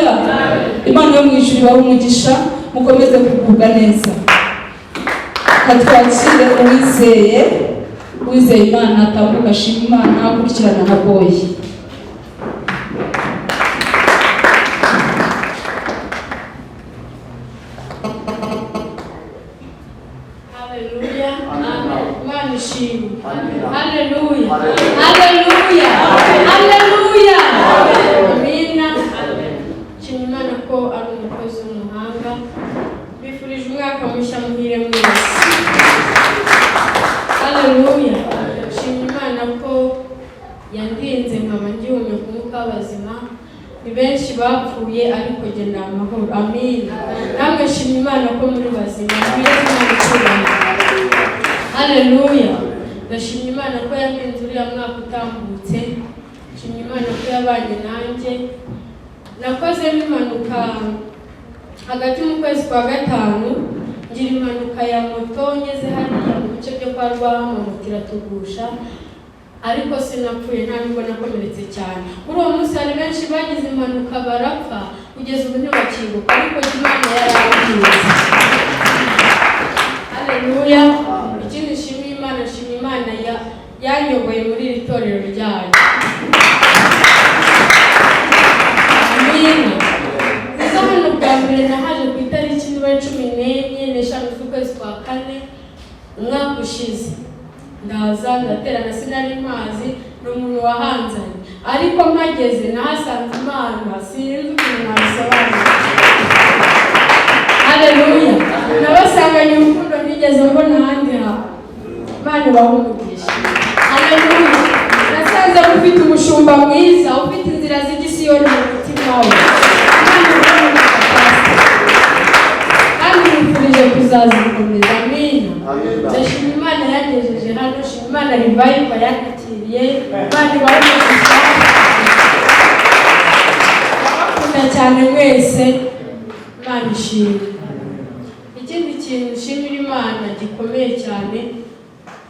Haleluya. Imana yo mu ijuru ibahe umugisha, mukomeze kugubwa neza. Katwakire uwizeye, uwizeye Imana atambuka ashima Imana akurikirana na Boyi. Haleluya. Imana ishimwe. Haleluya. Haleluya. Haleluya. Amina. Nshimye Imana ko ari umukozi w'umuhanga. Bifurije umwaka mushya muhire mwese. Haleluya. Nshimye Imana ko yandinze nkaba ngihumeka umwuka w'abazima. Ni benshi bapfuye ariko jye ni amahoro. Amina. Namwe nshimye Imana ko muri bazima. Muhereze Imana icyubahiro. Haleluya. Ndashimye Imana ko yampinze uriya mwaka utambutse. Nshimye Imana ko yabanye nanjye. Nakozemo impanuka hagati mu kwezi kwa gatanu, ngira impanuka ya moto ngeze hariya mu bice byo kwa Rwahama, moto iratugusha, ariko sinapfuye, nta nubwo nakomeretse cyane. Kuri uwo munsi hari benshi bagize impanuka barapfa, kugeza ubu ntibakibuka, ariko Imana yarambwiye. Haleluya. Ikindi nshimiye Imana, nshimiye Imana yanyoboye muri iri torero ryayo. Amina. Kuza hano bwa mbere nahaje ku itariki niba 14 z'ukwezi kwa kane umwaka ushize. Ndaza ndaterana, sinari mpazi, ni umuntu wahanzanye, ariko mpageze nahasanze Imana, sinzi ukuntu nabisobanura. Haleluya. Nabasanganye urukundo ntigeze mbona ahandi hantu. Imana ibahe umugisha. Haleluya. Nasanze mufite umushumba mwiza ufite inzira z'igisiyoni mu mutima we. Imana ibahe umugisha, Pastor. Kandi nifurije kuzazikomeza. Amina. Ndashima Imana yangejeje hano, shima Imana Revival yanyakiriye. Imana ibahe umugisha. Ndabakunda cyane mwese. Imana ishimwe. Ikindi kintu nshimira Imana gikomeye cyane,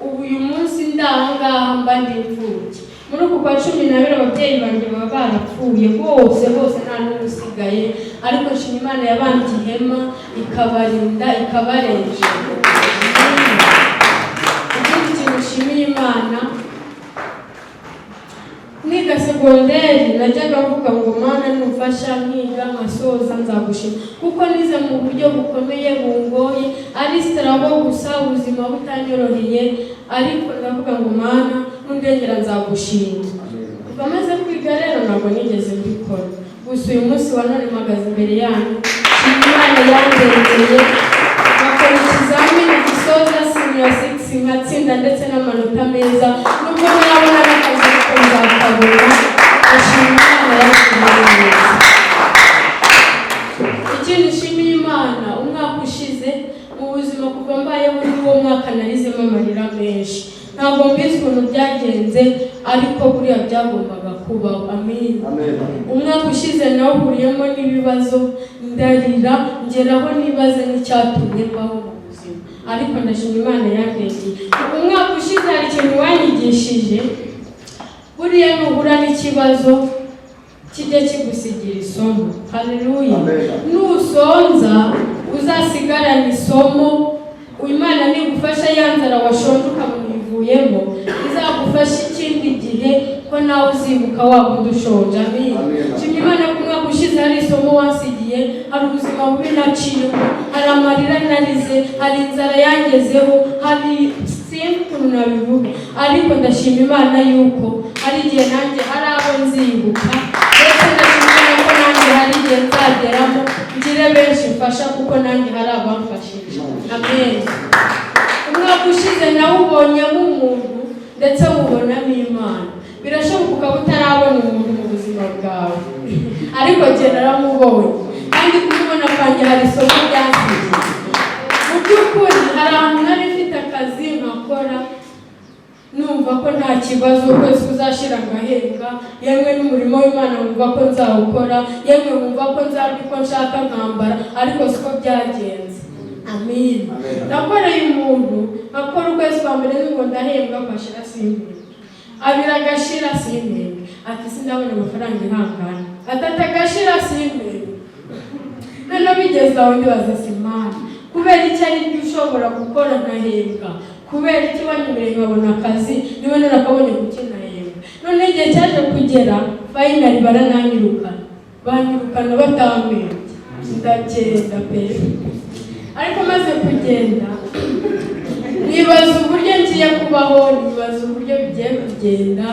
ubu uyu munsi ndi aha ngaha mba ndi imfubyi. Muri uku kwa 12 ababyeyi banjye baba barapfuye bose bose, nta n'umwe usigaye, ariko nshima Imana yabambye ihema ikabarinda ikabarengera. Ikindi kintu nshimiye Imana, niga segonderi najyaga mvuga ngo Mana numfasha nkiga nkasoza nzagushima, kuko nize mu buryo bukomeye bungoye, ari struggle gusa, ubuzima butanyoroheye, ariko ndavuga ngo Mana nundengera nzagushima. Kuva maze kwiga rero ntabwo nigeze mbikora, gusa uyu munsi wa none mpagaze imbere yanyu nshima Imana yandengeye, nkakora ikizamini gisoza senior 6 nkatsinda ndetse n'amanota meza, nubwo ntarabona n'akazi ariko nzakabona. Ndashima Imana yangiriye neza. Ikindi nshimiye Imana, umwaka ushize mu buzima kuva mbayeho ni wo mwaka narizemo amarira menshi. Ntabwo mbizi ukuntu byagenze, ariko buriya byagombaga kubaho. Amin. Umwaka ushize nawuhuriyemo n'ibibazo, ndarira ngeraho nibaze n'icyatumye mbaho mu buzima, ariko ndashima Imana yandengeye. Umwaka ushize hari ikintu wanyigishije: buriya nuhura n'ikibazo kijya kigusigira isomo. Haleluya. Nusonza uzasigarana isomo. Imana nigufasha ya nzara washonje ukabona uyivuyemo, izagufasha ikindi gihe ko nawe uzibuka wa wundi ushonje. Amin. Nshimye Imana ko umwaka ushize hari isomo wansigiye, hari ubuzima bubi naciyemo, hari amarira narize, hari inzara yangezeho, hari sinzi ukuntu nabivuga, ariko ndashima Imana yuko hari igihe nanjye hari abo nzibuka, ndetse ndashima Imana ko nanjye hari igihe nzageramo ngire benshi mfasha, kuko nanjye hari abamfashije. Amen. Umwaka ushize nawubonyemo umuntu ndetse wubonamo Imana. Birashoboka ukaba utarabona umuntu mu buzima bwawe, ariko jye naramubonye, kandi kumubona kwanjye hari isomo ryansigiye. Mu by'ukuri hari ahantu nari mfite akazi nkakora, numva ko nta kibazo, ukwezi kuzashira ngahembwa, yemwe n'umurimo w'Imana wumva ko nzawukora, yemwe wumva ko nzarya uko nshaka nkambara, ariko siko byagenze. Amin. Nakoreye umuntu, nkakora ukwezi kwa mbere ngo ndahembwa, kwashira simpembwe, abiri agashira simpembwe. Ati sindabona amafaranga, ihangana. Atatu agashira simbe. Noneho bigeze aho ndibaza, simana kubera icyo ari byo ushobora gukora ntahembwa? Kubera iki wanyemereye nkabona akazi, niba narakabonye kuki ntahembwa? Noneho igihe cyaje kugera, finally barananyirukana, banyirukana batampembye, ndagenda pe. Ariko maze kugenda nibaza uburyo ngiye kubaho, nibaza uburyo bigiye kugenda.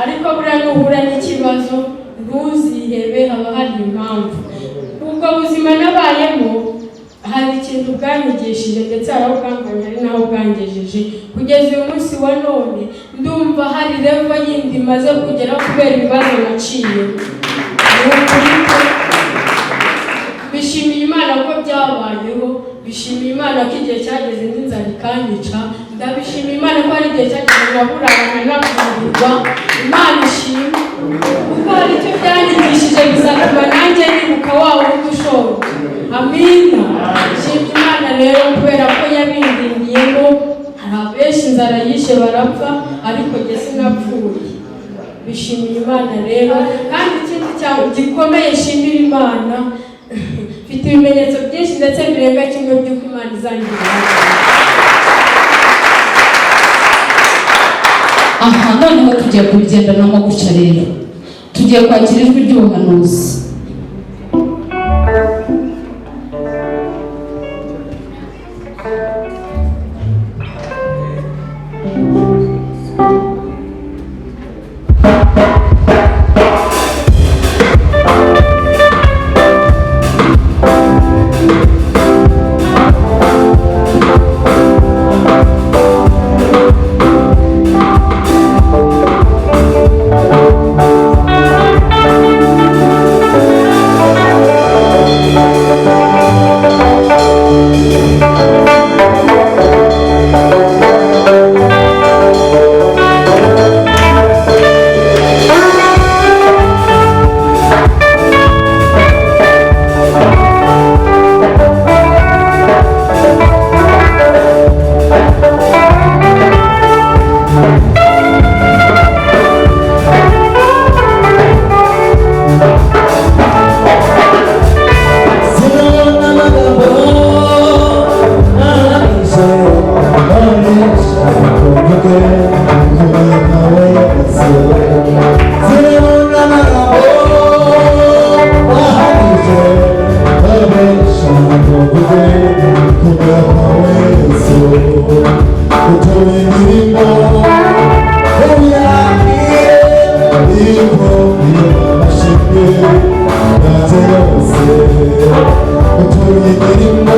Ariko buriya nuhura n'ikibazo ntuzihebe, haba hari impamvu. Ubwo buzima nabayemo hari ikintu bwanyigishije, ndetse hari aho bwamvanye, hari n'aho bwangejeje. Kugeza uyu munsi wa none ndumva hari level yindi maze kugeraho kubera ibibazo naciye. Ni ukuri ko bishimiye Imana ko byabayeho, bishimiye Imana ko igihe cyageze n'inzara ikanyica, ndabishimiye Imana ko hari igihe cyageze nkaburana nkanavurirwa. Imana ishimwe kuko hari icyo byanyigishije, bizatuma nanjye nibuka wa wundi ushonje. Amina. Shima Imana rero kubera ko yabindindiyemo. Hari abenshi inzara yishe barapfa, ariko jye sinapfuye. Bishimiye Imana rero. Kandi ikindi gikomeye nshimira Imana, mfite ibimenyetso byinshi ndetse birenga kimwe by'uko Imana izangirira neza. Aha noneho tugiye kubigendanamo gutya rero, tugiye kwakira ijwi ry'ubuhanuzi. Sinabona amagambo ahagije mvuge kumenya wese. Sinabona amagambo ahagije mvuge kumenya wese. Utuye imirimo uyakire iko iyo amashimwe yanjye yose. Utuye imirimo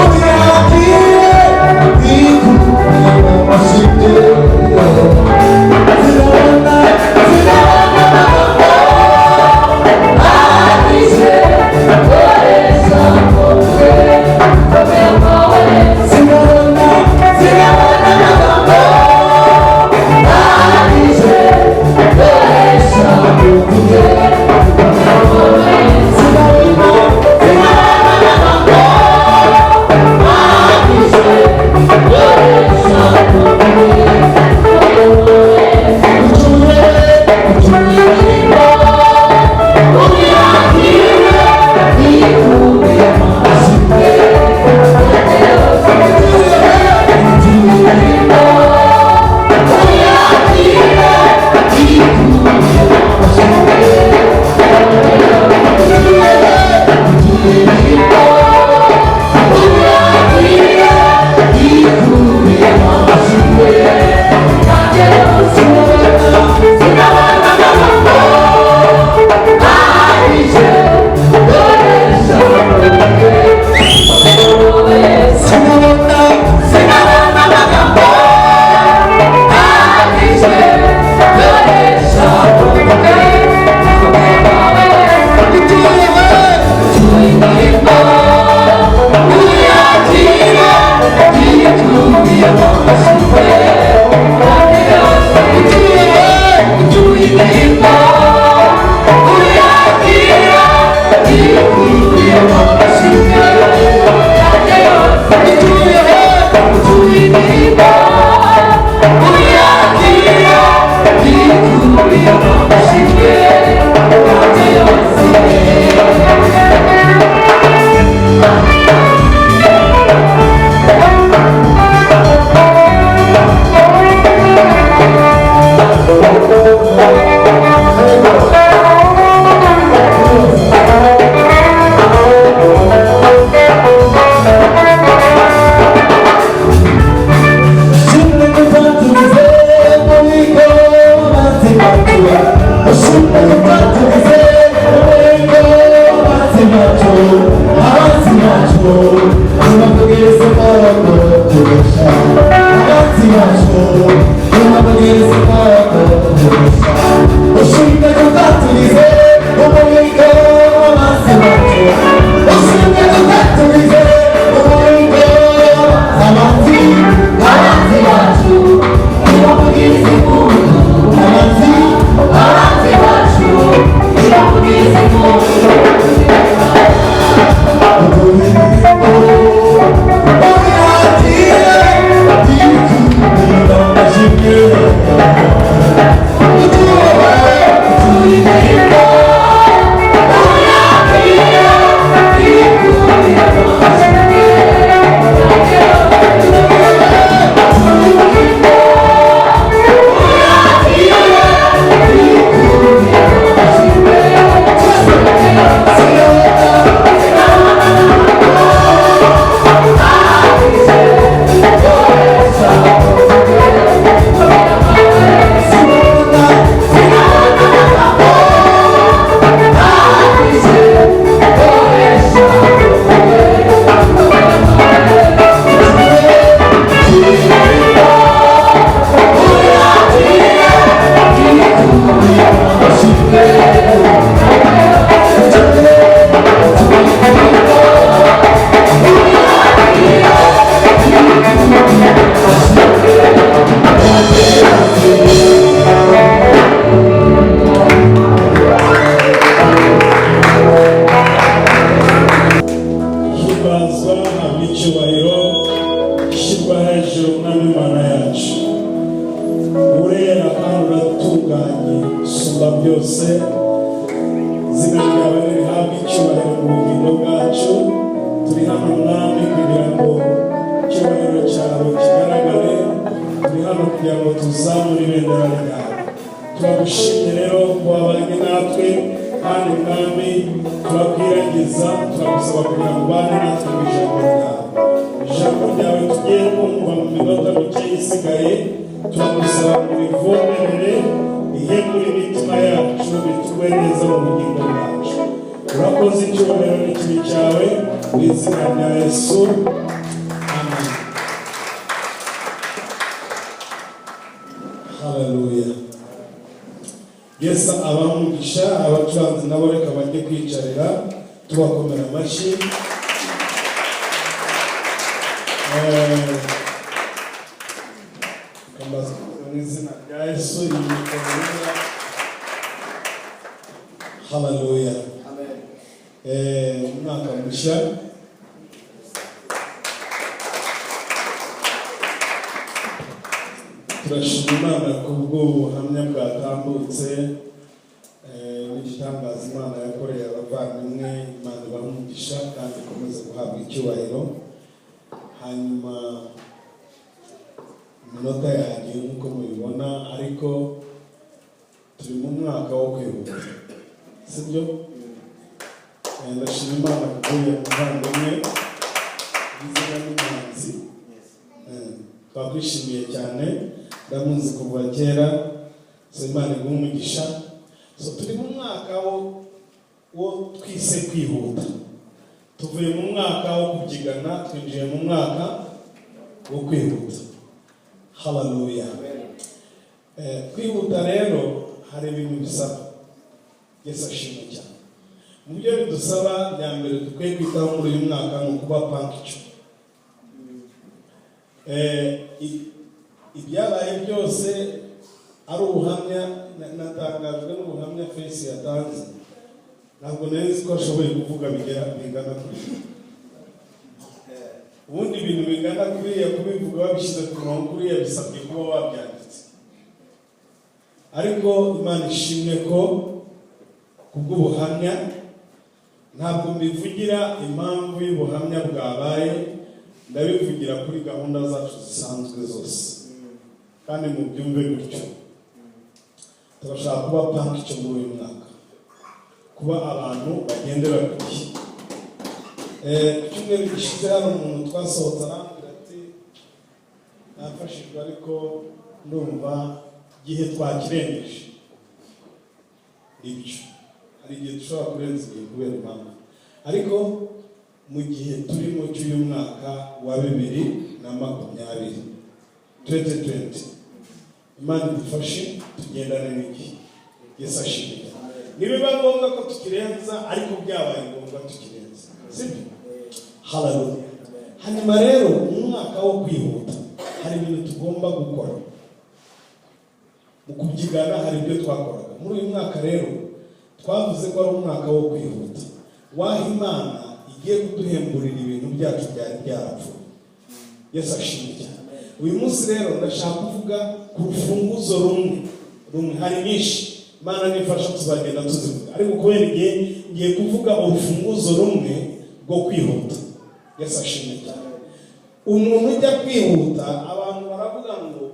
uyakire iko iyo amashimwe. Sinabona, sinabona amagambo ahagije. Sinabona, sinabona amagambo ahagije mvuge. Sinabona, sinabona amagambo. Ibyo hari igihe dushobora kurenza igihe kubera impamvu, ariko mu gihe turimo cy'uyu mwaka wa 2020, 2020, Imana idufashe tugendane n'igihe. Yesu ashimwe. Nibiba ngombwa ko tukirenza, ariko byabaye ngombwa tukirenza, sibyo? Haleluya. Hanyuma rero, mu mwaka wo kwihuta hari ibintu tugomba gukora. Mu kubyigana hari ibyo twakoraga. Muri uyu mwaka rero twavuze ko ari umwaka wo kwihuta, waho Imana igiye kuduhemburira ibintu byacu byari byarapfuye. Yesu ashimwe cyane. Uyu munsi rero ndashaka kuvuga ku rufunguzo rumwe rumwe. Hari nyinshi, Imana nifasha tuzagenda tuzivuga, ariko kubera igihe ngiye kuvuga urufunguzo rumwe rwo kwihuta. Yesu ashimwe cyane. Umuntu ujya kwihuta, abantu baravuga ngo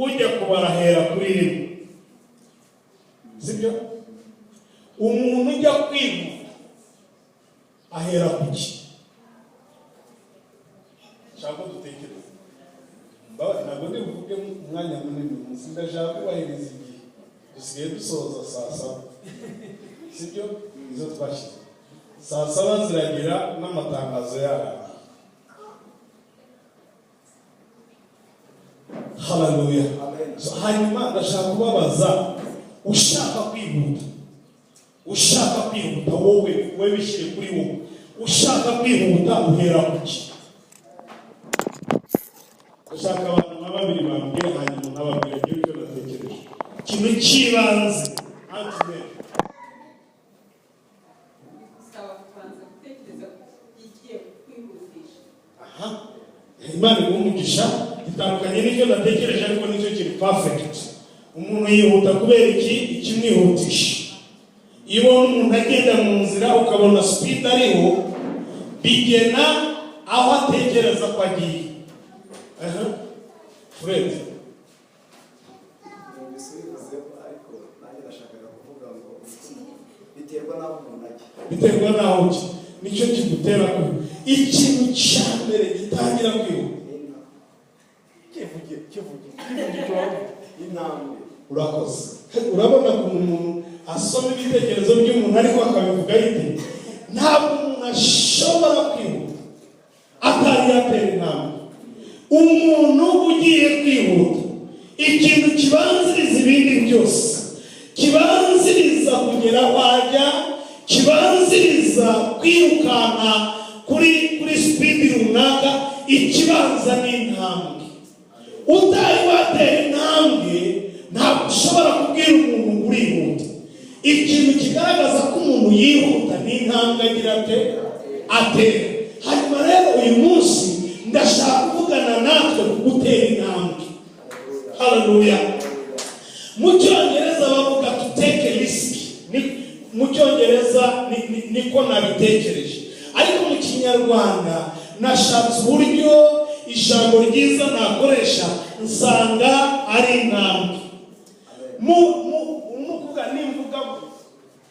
ujya kubarahera kuri rimwe, sibyo? Umuntu ujya kwihuta ahera ku ki? Nshaka ko dutekereza. Ntabwo ndi buvuge umwanya munini uyu munsi, ndashaka kubahiriza igihe. Dusigaye dusoza saa 7, sibyo? Izo twashyize saa 7 ziragira n'amatangazo yarangiye. Haleluya. So, hanyuma ndashaka kubabaza: ushaka kwihuta, ushaka kwihuta, wowe wowe bishyire kuri wowe, ushaka kwihuta uhera ku ki? Ndashaka abantu nka babiri bambwira, hanyuma nkababwira ibyo icyo natekereje, ikintu cy'ibanze. Antineri. Bisaba kubanza gutekereza igiye kwihutisha. Aha, Imana iguha umugisha. Gitandukanye n'icyo natekereje, ariko nicyo kiri perfect. Umuntu yihuta kubera iki? Ikimwihutisha. Iyo ubona umuntu agenda mu nzira, ukabona speed ariho, bigena aho atekereza ko agiye. Aha, Fred. Numvise ubivuzeho, ariko nanjye nashakaga kuvuga ngo biterwa n'aho umuntu ajya. Biterwa n'aho ujya, nicyo kigutera kwihuta. Ikintu cya mbere gitangira kwihuta, kivuge, kivuge, kivuge icyo wavuze. Intambwe. Urakoze. Urabona ukuntu umuntu asoma ibitekerezo by'umuntu ariko akabivuga yite. Ntabwo umuntu ashobora kwihuta atari yatera intambwe. Umuntu ugiye kwihuta, ikintu kibanziriza ibindi byose, kibanziriza kugera aho ajya, kibanziriza kwirukanka kuri speed runaka, ikibanza ni intambwe. Utari watera intambwe ntabwo ushobora kubwira umuntu ngo urihuta. Ikintu kigaragaza ko umuntu yihuta ni intambwe agira ate? Atera. Hanyuma rero uyu munsi ndashaka kuvugana natwe ku gutera intambwe. Haleluya. Mu Cyongereza bavuga "to take a risk". Mu Cyongereza niko nabitekereje, ariko mu Kinyarwanda nashatse uburyo ijambo ryiza nakoresha, nsanga ari intambwe. Mu kuvuga, nimvuga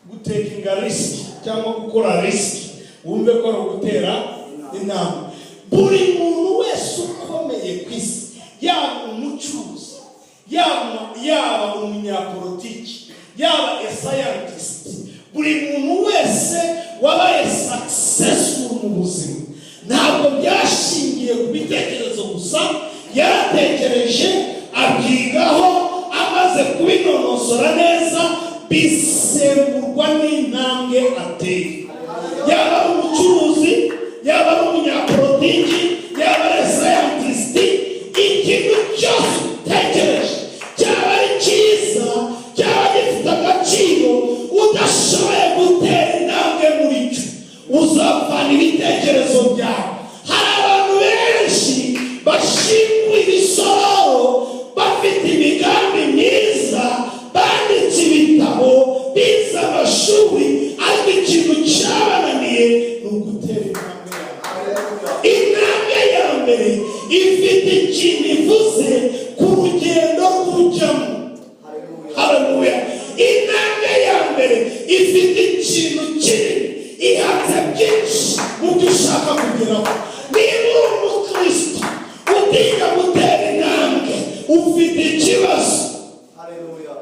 gutakinga risk cyangwa gukora risk, wumve ko ari ugutera intambwe. Buri muntu wese ukomeye ku isi, yaba umucuruzi, yaba umunyapolitiki, yaba a scientist, buri muntu wese wabaye successful mu buzima, ntabwo byashingiye ku bitekerezo gusa. Yaratekereje, abyigaho, amaze kubinonosora neza bisemburwa n'intambwe ateye. Yaba ari umucuruzi, yaba ari umunyapolitiki, yaba ari scientist, ikintu cyose utekereje, cyaba ari cyiza, cyaba gifite agaciro, udashoboye gutera intambwe muri cyo, uzapfana ibitekerezo byawe. Hari abantu benshi bashingwa ibisororo bafite imigambi myiza, banditse ibitabo, bize amashuri, ariko ikintu cyabananiye ni ugutera intambwe yabo. Intambwe ya mbere ifite ikintu ivuze ku rugendo rw'ujyamo. Haleluya. Intambwe ya mbere ifite ikintu kinini, ihatse byinshi mu byo ushaka kugeraho. Niba uri umukristo utinya gutera intambwe, ufite ikibazo.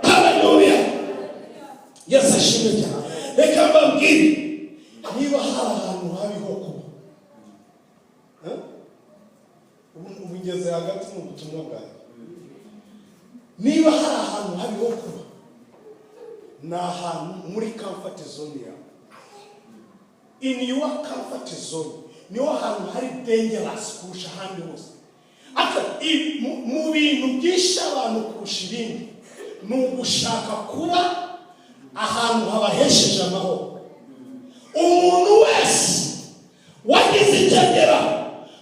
Haleluya. Yesu ashimwe cyane. Reka mbabwire, niba hari ahantu habi ho kuba. Eh? Ubu ngeze hagati mu butumwa bwanjye. Niba hari ahantu habi ho kuba, ni ahantu muri comfort zone yawe. In your comfort zone niho hantu hari dangerous kurusha ahandi hose. Mu bintu byishe abantu kurusha ibindi ni ugushaka kuba ahantu habahesheje amahoro. Umuntu wese wagize icyo ageraho,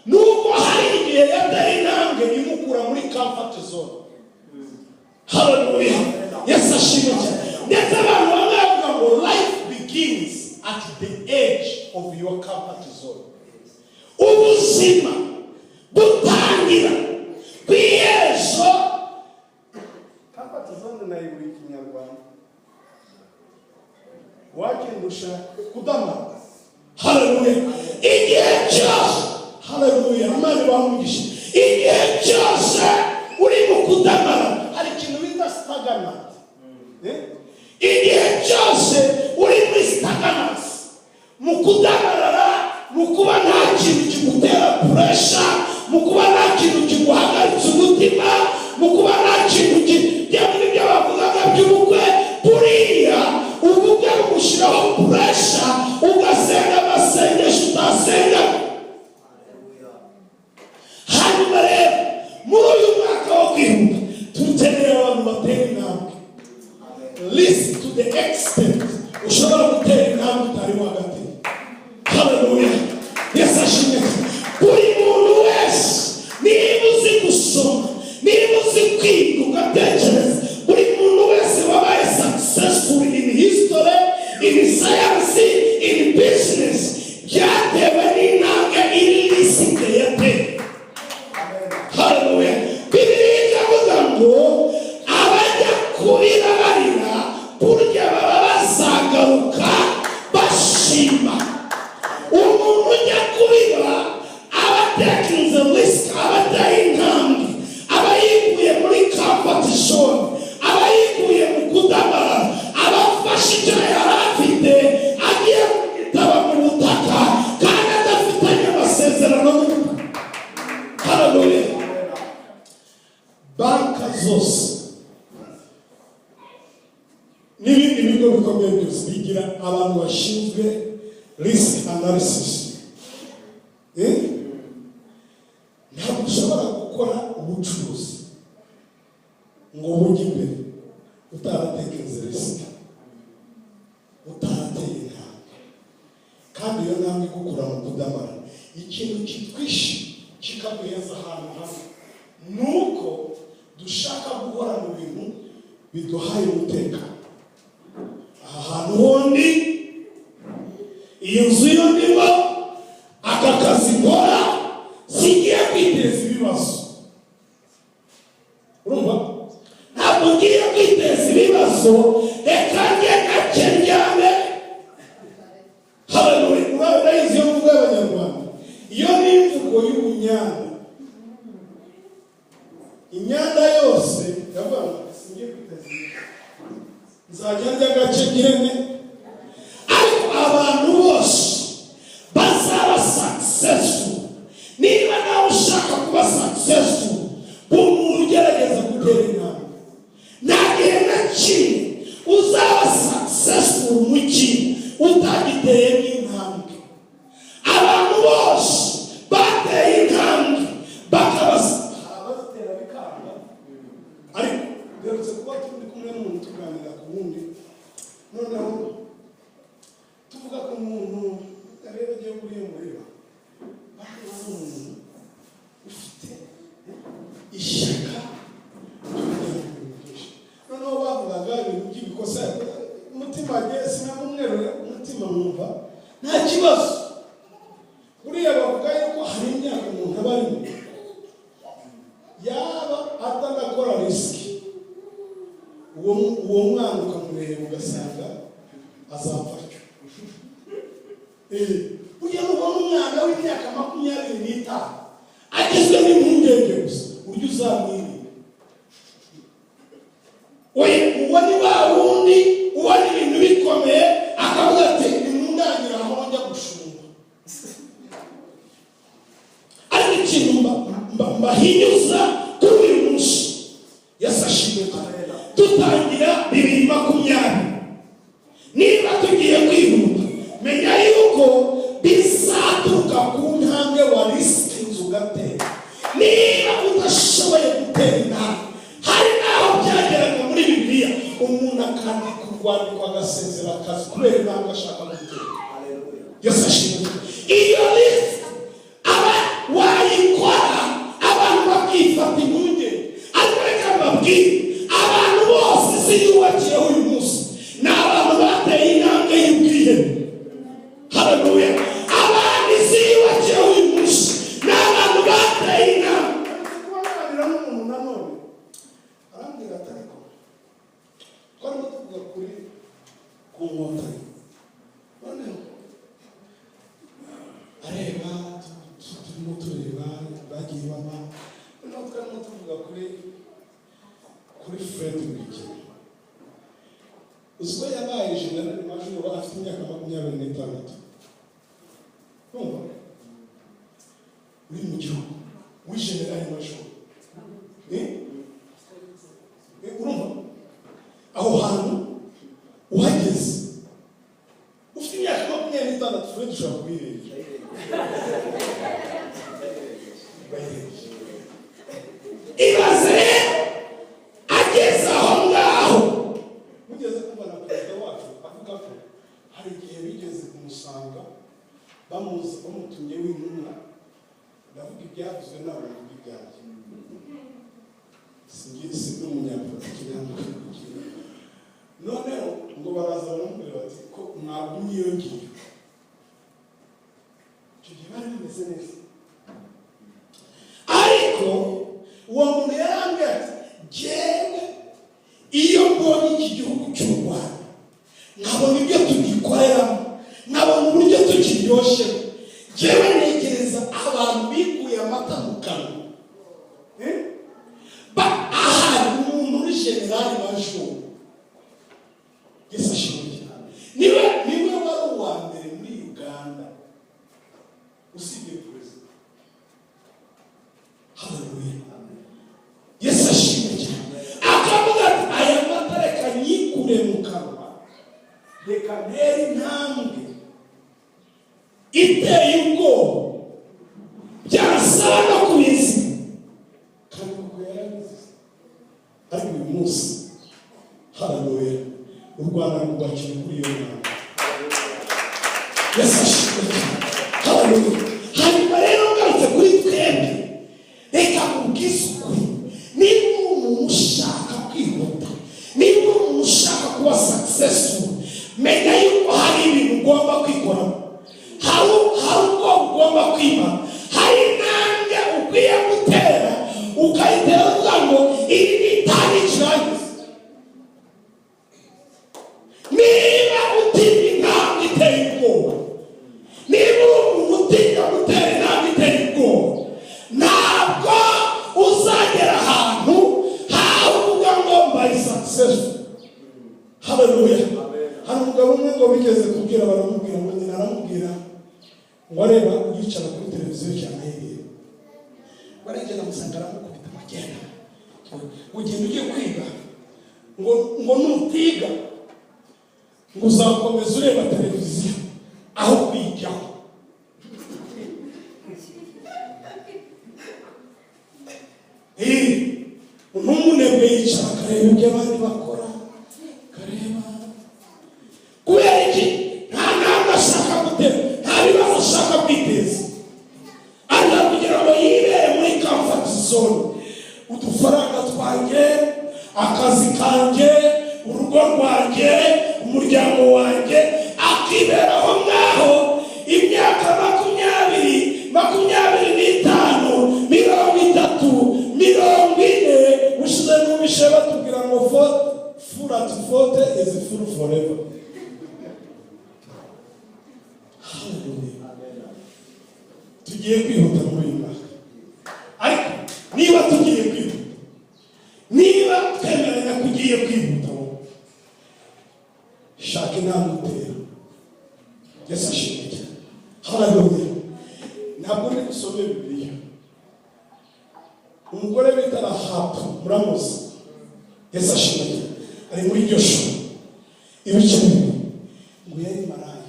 nubwo hari igihe yateye intambwe imukura muri comfort zone. Haleluya, Yesu ashimwe cyane. Ndetse abantu bamwe bavuga ngo life begins at the edge of your comfort zone. Ubuzima butangira ku iherezo. Comfort zone nayibura Ikinyarwanda, wakindusha kudamara. Haleluya. Igihe cyose, haleluya, Imana ibaha. Igihe cyose uri mu kudamara, hari ikintu bita stagnant. Eh? Igihe cyose uri muri stagnance, mu kudamarara, mu kuba nta kintu kigutera pressure, mu kuba nta kintu kiguhagaritse umutima, mu kuba nta kintu bya bindi byo bavugaga by'ubukwe, buriya ubukwe bugushyiraho pressure, ugasenga amasengesho utasenga. Hanyuma rero muri uyu mwaka wo kwihuta dukeneye abantu batera intambwe. Listen, to the extent ushobora gutera intambwe utari hagati. Haleluya, Yesu ashimwe. Buri muntu wese, niba uzi gusoma, niba uzi kwiga ugatekereza, buri muntu wese wabaye successful in history, in science, in business, byatewe n'intambwe iri risk yateye. Haleluya. Bibiliya ikavuga ngo abajya kurira barira, burya baba bazagaruka bashima. Umuntu ujya kubiba aba atekinze risk, aba ateye intambwe, aba yikuye muri comfort zone, aba yikuye mu kudamarara, aba afashe icyo yari afite agiye kugitaba mu butaka kandi adafitanye amasezerano n'ubutaka. Haleluya. Banka zose n'ibindi bigo bikomeye byose bigira abantu bashinzwe risk analysis. Eh? Ntabwo ushobora gukora ubucuruzi ngo bujye imbere utaratekereza risk, utarateye intambwe. Kandi iyo ntambwe igukura mu kudamara, ikintu kitwishe kikaguheza ahantu hamwe ni uko dushaka guhora mu bintu biduhaye umutekano. Aha hantu hondi, iyi nzu yo ndimo, aka kazi nkora, singiye kwiteza ibibazo. Urumva, ntabwo ngiye kwiteza ibibazo, reka njye gake ndyame. Haleluya. Urayizi iyo mvugo y'Abanyarwanda? Iyo ni imvugo y'ubunyanda, imyanda yose. Ndavuga ngo singiye kwiteza ibibazo, nzajya ndya gake ngirente. Ariko abantu bose bazaba successful, niba nawe ushaka kuba successful, umuntu ugerageza gutera intambwe, nta gihe na kimwe uzaba successful mu kintu utagiteyemo intambwe. Abantu bose bateye intambwe bakaba, hari abazitera bikanga. Ariko duherutse kuba turi kumwe n'umuntu tuganira ku wundi, noneho tuvuga ku muntu rero agiye buriya mureba bari umuntu ufite ishyaka ryo kugera ku bintu byinshi. Noneho bavugaga ibintu by'ibikosa, umutima wagiye sinamumwerure, umutima nkumva nta kibazo. Buriya bavuga yuko hari imyaka umuntu aba arimo, yaba atanakora risk, uwo mwana ukamureba ugasanga azapfa atyo. Burya nubona umwana w'imyaka 25 agizwe n'impungenge gusa, urya uzamwirinda. Oya, uwo ni wa wundi ubona ibintu. Akandika urwandiko, agasezera akazi kubera intambwe ashaka gutera. Yesu ashimwe. Iyo list aba wayikora, abantu bakifata impungenge. Ariko reka mbabwire, abantu bose isi yubakiyeho uyu munsi ni abantu bateye intambwe y'ubwihebe. Haleluya! Abantu isi yubakiyeho uyu munsi ni abantu bateye intambwe. Kuganira n'umuntu nanone, arambwira ati: "Ariko twarimo tuvuga kuri ku Nkotanyi." Noneho areba, turimo tureba bagiye baba. Noneho twarimo tuvuga kuri Fred Rwigema. Uzi ko yabaye general major afite imyaka 26? Urumva, uri mu gihugu uri general major. Urumva aho hantu uhageze ufite imyaka 26, Fred, ushobora kubirenga. Bayirengeje. Ibaze rero ageze aho ngaho. Mugeze kumva na perezida wacu avuga ko hari igihe bigeze kumusanga, bamuza bamutumye w'intumwa. Ndavuga ibyavuzwe, ntabwo mvuga ibyanjye. Singiye, si n'umunyapolitiki ntabwo. Noneho ngo baraza baramubwira bati: "Ko mwagumye iyo ngiyo?" Icyo gihe bari bameze neza. Ariko uwo muntu yarambwiye ati: "Jyewe iyo mbonye iki gihugu cy'u Rwanda, nkabona ibyo tugikoreramo, nkabona uburyo tukiryoshemo, jyewe ntekereza abantu bikuye amata mu kanwa." Eh? Ahari umuntu uri general major, Yesu ashimwe cyane, niwe wari uwa mbere muri Uganda usibye perezida. Haleluya! Yesu ashimwe cyane. Akavuga ati: "Aya mata reka nyikure mu kanwa, reka ntere intambwe iteye ubwoba, byasaba no kubizi." Kandi koko yarabizi. Ariko uyu munsi, haleluya, u Rwanda rwubakiye kuri iyo nama. Yesu ashimwe cyane. Haleluya! Hanyuma rero ngarutse kuri twebwe, reka nkubwize ukuri: niba uri umuntu ushaka kwihuta, niba uri umuntu ushaka kuba successful, menya yuko hari ibintu ugomba kwikoramo, hari ubwoba ugomba kwimara, hari intambwe ukwiye gutera, ukayitera uvuga ngo iri ni itanu ikirangiza. Niba utinya intambwe iteye ubwoba, niba uri umuntu utinya gutera intambwe iteye ubwoba, ntabwo uzagera ahantu hawe uvuga ngo mbaye successful. Haleluya! Hari umugabo umwe ngo bigeze kubwira, baramubwira ngo nyina aramubwira ngo areba yicara kuri televiziyo cyane yireba, baragenda amusanga, aramukubita ngo: "Agenda, ugenda ugiye kwiga, ngo nutiga ngo uzakomeza ureba televiziyo aho kwijyaho." Ntumunebwe, yicara akareba ibyo abandi bakora, akareba. Kubera iki? Nta ntambwe ashaka gutera, nta bibazo ashaka kwiteza. Aza kugira ngo yibere muri comfort zone: udufaranga twanjye, akazi kanjye, urugo rwanjye, umuryango wanjye. Akiberaho ngaho imyaka 20, 25, 30, 40. Ushize n'ubishe batubwira ngo fool at 40 is fool forever. Hallelujah. Tugiye kwihuta muri uyu mwaka. Ariko niba tugiye kwihuta, niba twemeranya ko ugiye kwihuta, wowe shaka intambwe utera. Yesu ashimwe cyane. Haleluya! Ntabwo ndi gusome Bibiliya. Umugore bita Rahabu muramuzi. Yesu ashimwe cyane. Ari muri iryo shuri, ibice 2. Ngo yari maraya,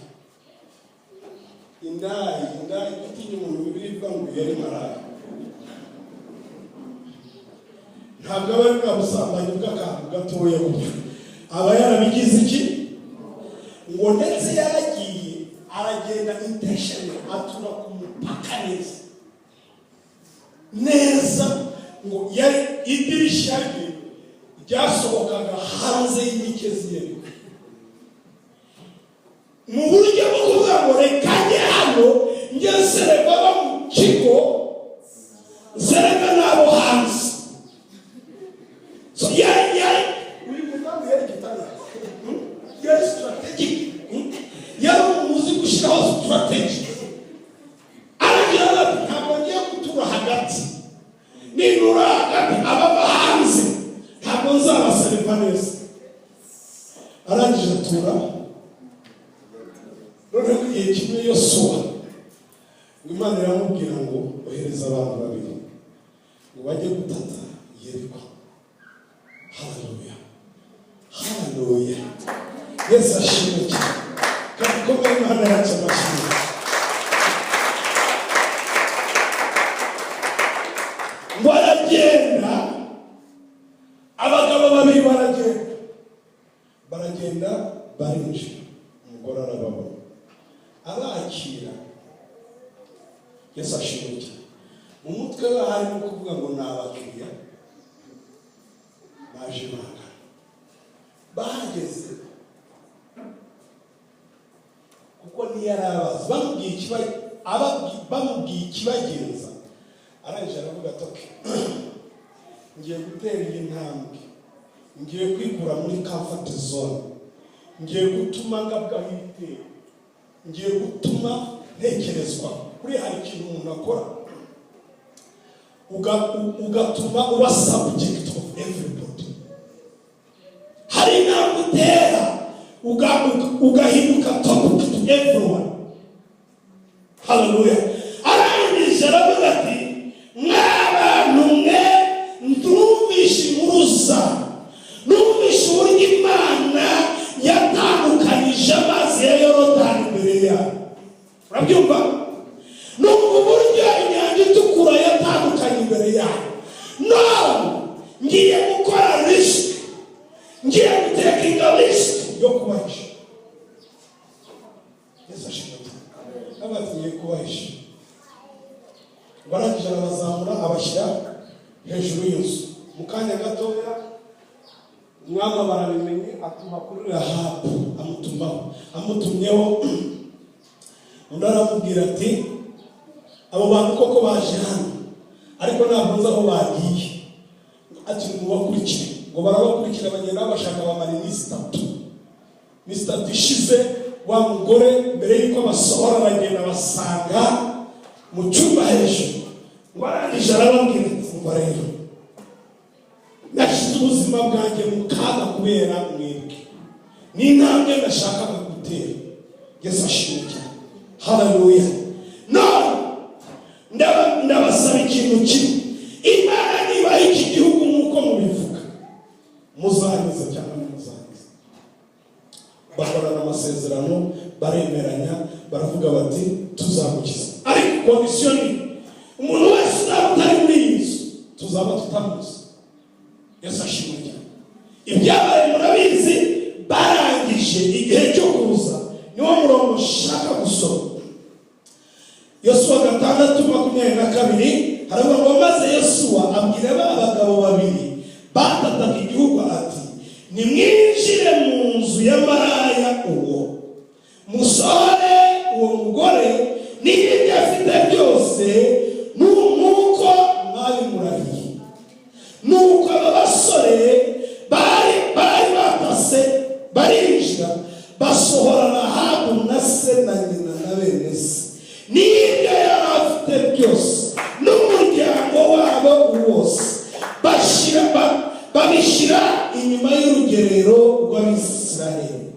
indaya. Indaya, gutinya umuntu Bibiliya ivuga ngo yari maraya, ntabwo aba ari bwa busambanyi bw'akantu gatoya gutyo. Aba yarabigize iki ngo ndetse yaragiye, aragenda intention, atura ku mupaka neza neza, ngo yari idirishya rye ryasohokaga hanze y'inkike z'Yeriko, mu buryo bwo kuvuga ngo reka njye hano, njye nsereva abo mu kigo, nsereva n'abo hanze. So yari uyu mudamu yari igitangaza. Yari strategic. Yari umuntu uzi gushyiraho strategy. Aragira ati: "Ntabwo ngiye gutura hagati. Nintura hagati, abava hanze ntabwo nzabaseriva neza." Arangije atura. Noneho igihe kimwe Yosuwa, ngo Imana iramubwira ngo ohereza abantu babiri ngo bajye gutata Yeriko. Haleluya, haleluya! Yesu ashimwe cyane. Kandi ko Imana yacu amashimwe. Ngo aragenda, abagabo babiri baragenda, baragenda, barinjira. Umugore arababona, abakira. Yesu ashimwe cyane. Mu mutwe we harimo kuvuga ngo ni abakiriya baje bangana. Bahageze, kuko ntiyari abazi, bamubwiye ikibagenza. Arangije aravuga ati: "Okay, ngiye gutera iyi ntambwe, ngiye kwikura muri comfort zone, ngiye gutuma ngabwaho ibitero, ngiye gutuma ntekerezwa." Kuri hari ikintu umuntu akora ugatuma uba subject of everybody. Hari intambwe utera ugahinduka topic to everyone. Haleluya! Arangije aravuga ati: "Mw'abantu mwe, ndumvishe inkuru zanyu, numvishe uburyo Imana yatandukanyije amazi ya Yorodani imbere yayo." Urabyumva? Numva uburyo Inyanja Itukura yatandukanye imbere yayo. None ngiye gukora risk, ngiye gutakinga risk yo kubahisha. Yesu ashimwe cyane. Abazi ngiye kubahisha. Barangije arabazamura, abashyira hejuru y'inzu. Mu kanya gatoya umwami barabimenye, atuma kuri Rahabu, amutumaho. Amutumyeho, undi aramubwira ati: "Abo bantu koko baje hano, ariko ntabwo nzi aho bagiye." Ati: "Mubakurikire." Ngo barabakurikira, bagenda babashaka, bamara iminsi 3. Iminsi 3 ishize, wa mugore mbere y'uko basohora aragenda, basanga mu cyumba hejuru. Ngo arangije arababwira ati: "Umva rero, nashyize ubuzima bwanjye mu kaga kubera mwebwe, ni intambwe nashakaga gutera." Yesu ashimwe cyane. Haleluya! None ndabasaba ikintu kimwe: Imana niba iki gihugu nk'uko mubivuga, muzangiza cyangwa ntimuzangiza? Bakorana amasezerano, baremeranya, baravuga bati: "Tuzagukiza, ariko condition ni umuntu wese uzaba utari muri iyi nzu tuzaba tutamuzi." Yesu ashimwe cyane. Ibyabaye murabizi. Barangije, igihe cyo kuza, niwo murongo ushaka gusoma, Yosuwa 6:22. Haravuga ngo: "Maze Yosuwa abwira ba bagabo babiri batataga igihugu ati: 'Nimwinjire mu nzu ya maraya uwo, musohore uwo mugore n'ibyo afite byose nk'uko mwabimurahiye.' Nuko aba basore bari batase barinjira, basohora Rahabu na se na nyina na bene se n'ibyo yari afite byose n'umuryango wabo wose, babishyira inyuma y'urugerero rw'Abisirayeli."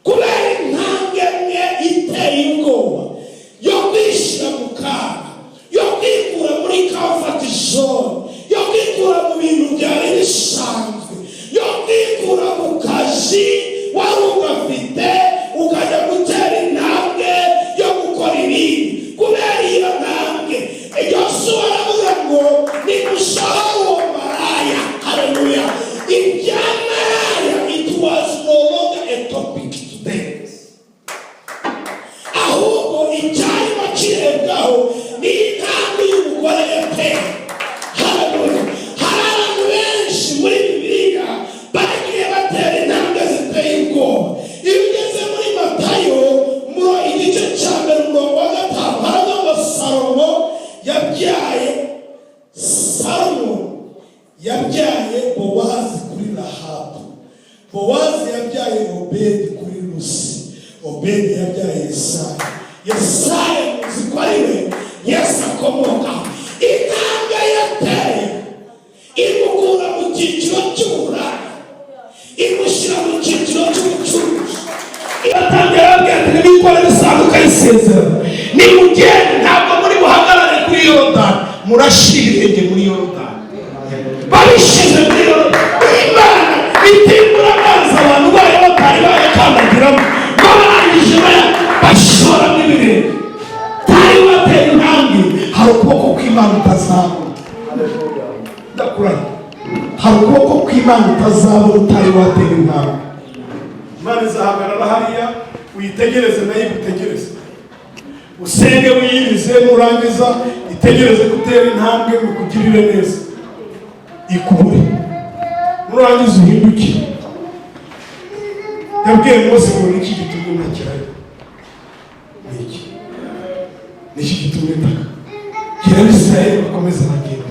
Kubera intambwe imwe iteye ubwoba yo kwishyira mu kaga, yo kwikura muri comfort zone, yo kwikura mu bintu byari bisanzwe, yo kwikura mu kazi wari ugafite ukajya gutera intambwe yo gukora ibindi, kubera iyo ntambwe Yosuwa aravuga ngo nimusohore uwo maraya. Haleluya! Ibya maraya, it was Bowazi yabyaye Obedi kuri Rusi. Obedi yabyaye Yesaya. Yesaya muzi ko ari we Yesu akomokaho. Intambwe yateye imukura mu cyiciro cy'uburaya, imushyira mu cyiciro cy'ubucuruzi. Iratangira, arababwira ati: "Nimwikorere isanduka y'isezerano, nimugende, ntabwo muri buhagarare kuri Yorodani, murashyira ibirenge muri Yorodani." Babishyize muri Yorodani, Imana itimbura amazi abantu bayo batari bayakandagiramo, barangije bashoramo ibirenge. Tari watera intambwe, hari ukuboko kw'Imana utazabona. Ndakurahiye, hari ukuboko kw'Imana utazabona utari watera intambwe. Imana izahagarara hariya, uyitegereze, nayo igutegereze. Usenge, wiyirize, nurangiza itegereze gutera intambwe ngo ikugirire neza, ikubure, nurangiza uhindukire. Yabwiye Mose ngo: "Niki gitumye untakirayo? Niki? Niki gitumye utaka? Gira Abisirayeli bakomeze bagende."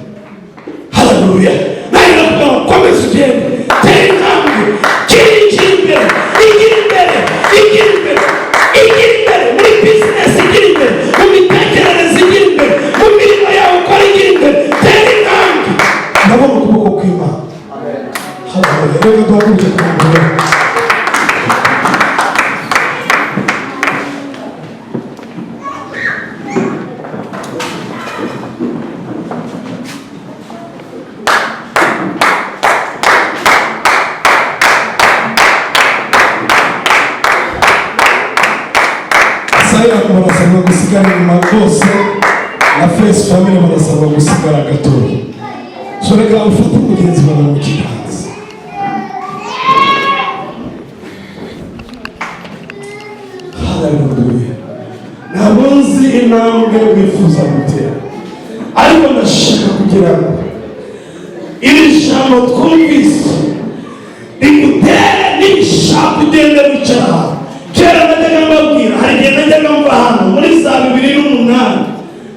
Haleluya! Nawe nakuvuga ngo komeza ugende, tera intambwe, gira igira imbere, igira imbere, igira imbere, igira imbere muri bizinesi, igira imbere mu mitekerereze, igira imbere mu mirimo yawe ukora, igira imbere, tera intambwe. Ndabona ukuboko kw'Imana. Haleluya! Reka duhaguruke ku maguru. Sayiramu barasabwa gusigara inyuma rwose, na Face Family barasabwa gusigara gatoya. So reka ufate mugenzi wawe mu kiganza. Haleluya! Ntabwo nzi intambwe wifuza gutera, ariko ndashaka kugira ngo iri jambo twumvise rigutere. Nibishaka ugende wicara ahantu. Kera najyaga mbabwira, hari igihe najyaga mva hano muri za 2008,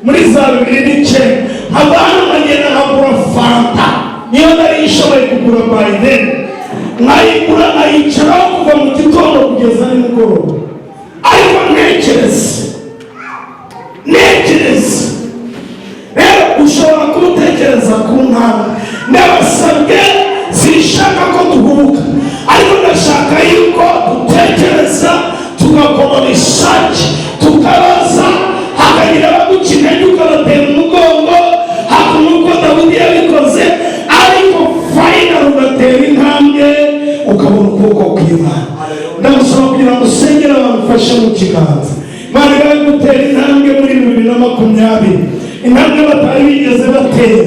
muri za 2009, nkava hano nkagenda nkagura fanta, niyo nari ishoboye kugura by then, nkayigura, nkayicaraho kuva mu gitondo kugeza nimugoroba. Ariko ntekereza, ntekereza rero, ushobora kuba utekereza ku ntambwe. Ndabasabwe, sinshaka ko duhubuka, ariko ndashaka yuko dutekereza, tugakora research, tukabaza, hakagira abaguca intege ukabatera umugongo, hakuma uko Dawidi yabikoze, ariko final ugatera intambwe, ukabona ukuboko kw'Imana. Ndagusaba kugira ngo usengere abantu, ufashe mu kiganza. Imana ibahe gutera intambwe muri 2020, intambwe batari bigeze batera,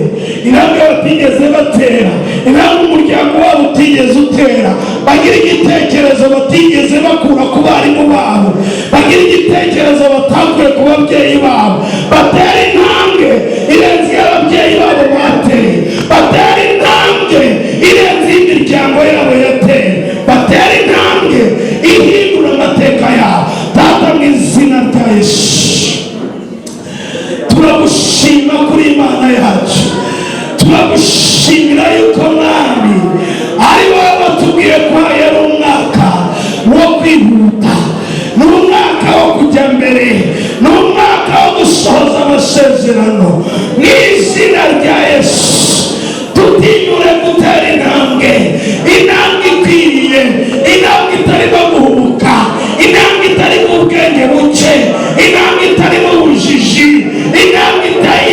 intambwe batigeze batera, intambwe umuryango wabo utigeze utera. Bagira igitekerezo batigeze bakura ku barimu babo, bagira igitekerezo batakuye ku babyeyi babo, batera intambwe irenze iyo ababyeyi babo bateye, batera intambwe irenze iy'imiryango yabo yateye, batera intambwe ihindura amateka yabo. Data, mu izina rya Yesu, turagushima kuri Imana yacu. Turagushimira yuko, Mwami, ari wowe watubwiye ko yari umwaka wo kwihuta, ni umwaka wo kujya mbere, ni umwaka wo gusohoza amasezerano. Mu izina rya Yesu, tutinyure gutera intambwe, intambwe ikwiriye, intambwe itarimo guhubuka, intambwe itarimo ubwenge buke, intambwe itarimo ubujiji, intambwe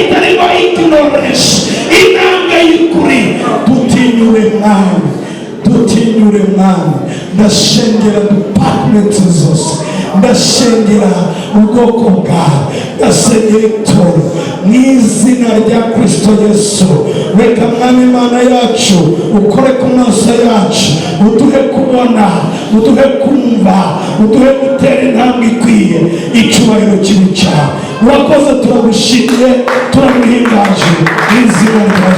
itarimo ignorance, intambwe y'ukuri. Dutinyure, Mwami, dutinyure, Mwami. Ndashengera department zose, ndashengera ubwoko bwawe, ndasengera itorero mu izina rya Kristo Yesu. Reka, Mwami Imana yacu, ukore ku maso yacu, uduhe kubona, uduhe kumva, uduhe gutera intambwe ikwiye. Icyubahiro kibi cyawe. Urakoze, turagushimye, turaguhimbaje mu izina rya